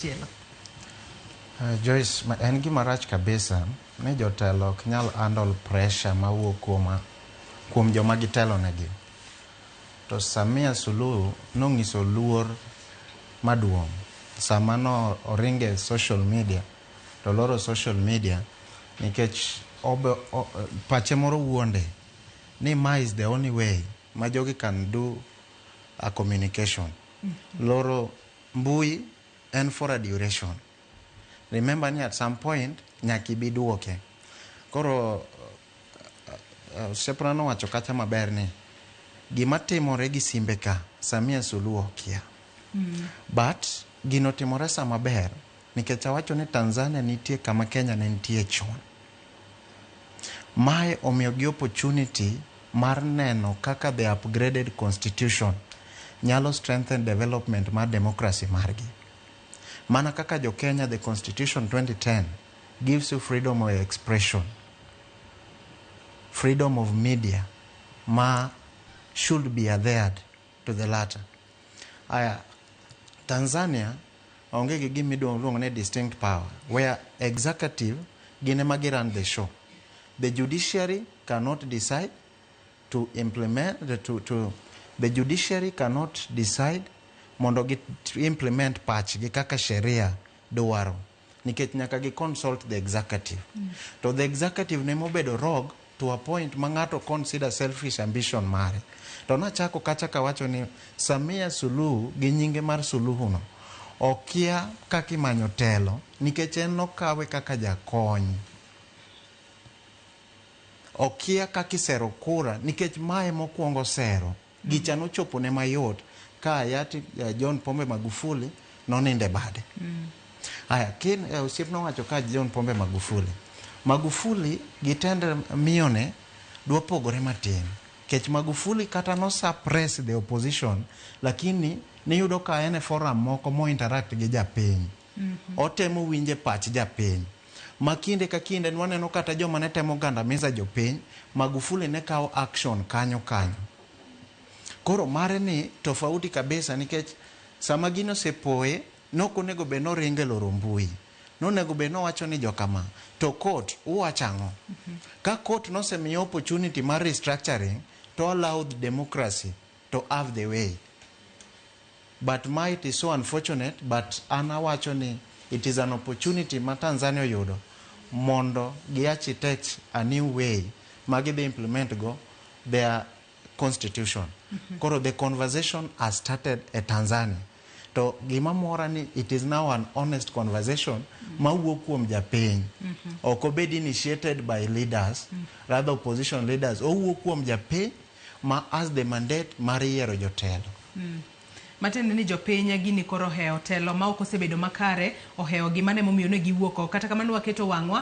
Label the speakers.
Speaker 1: Chielo.
Speaker 2: Joyce, en gima rach kabisa ni jotelo ok nyal handle pressure mawuok kuom joma gitelo negi. To Samia Suluhu nong'iso luor maduong' sama no oringe social media to loro social media nikech obe, pache moro wuonde ni ma is the only way ma jogi can do a communication. Loro mbui en for a duration. Remember ni at some point nyaka ibi duoke. Koro osiepna nowacho kacha maber ni gima timore gi simbe ka Samia Suluhu okia. But gino timore sama ber nikech awacho ni Tanzania nitie kama Kenya ne nitie chon. Mae omiyogi opportunity mar neno kaka the upgraded constitution nyalo strengthen development mar democracy margi. Mana kaka jo Kenya, the constitution 2010 gives you freedom of expression, freedom of media ma should be adhered to the latter. Aya, Tanzania onge gi gima iluongo ni distinct power where executive gin ema gi run the show. The judiciary cannot decide to implement the, to the judiciary cannot decide mondo gi implement pachgi kaka sheria dwaro nikech nyaka gi consult the executive. To the executive ne mobedo rogue to a point ma ng'ato consider selfish ambition mare. To nachako kacha kawacho ni Samia Suluhu gi nyinge mar Suluhu no okia kaka imanyo telo nikech en nokawe kaka jakony. Okia kaka isero kura nikech mae mokwongo sero gicha nochopo ne mayot ka hayati John Pombe Magufuli nonindo e bade. Aya, kin osiepna owacho ka John Pombe Magufuli. Magufuli gi tend miyone dwa pogore matin. Kech Magufuli kata no suppress the opposition, lakini niyudo ka en e forum moko mo interact gi japiny. Otemo winje pach japiny. Ma kinde ka kinde nwaneno kata joma ne temo gandamiza jopiny, Magufuli ne kawo action kanyo kanyo. Koro mare ni tofauti kabisa nikech sama gino osepoye, nok onego bed noringo e loro mbui. Nonego bed nowacho ni jokama, to court uwacho ang'o? Ka court nosemiye opportunity mar restructuring, to allow the democracy to have the way. But ma it is so unfortunate, but an awacho ni it is an opportunity ma Tanzania oyudo mondo gi architect a new way ma gidhi implement go their constitution. Koro the conversation has started e Tanzania. To gima mora ni it is now an honest conversation mawuok kuom japiny. Ok obed initiated by leaders, rather opposition leaders. Owuok kuom japiny ma has the mandate mar yiero jotelo.
Speaker 1: Matiende ni jopiny gini koro ohewo telo ma ok osebedo makare, ohewo gima ne momiyo ne giwuok oko. Kata kamano waketo wang'wa.